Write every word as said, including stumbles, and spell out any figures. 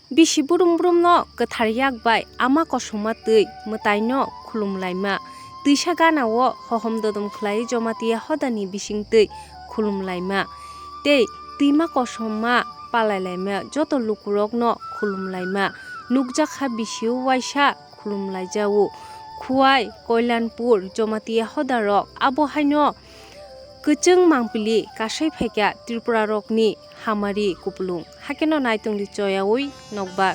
Bisi burum burumno kwthar yak bai ama kosom ma twi mwtaino khulum laima. Twisa gana o hohom dodom khlai Jamatia hodani bising twi khulum laima. Tei twima kosom ma palai laima joto lukurokno khulum laima. Nukjak kha bisio waisa khulum laijao. Khuwai, Koilanpur, Jamatia hodarok abo haino kwchwng mangpili kasai phaikha Tripura rokni hamari kupulung. Hakeno naitongdi choyaui nokbar.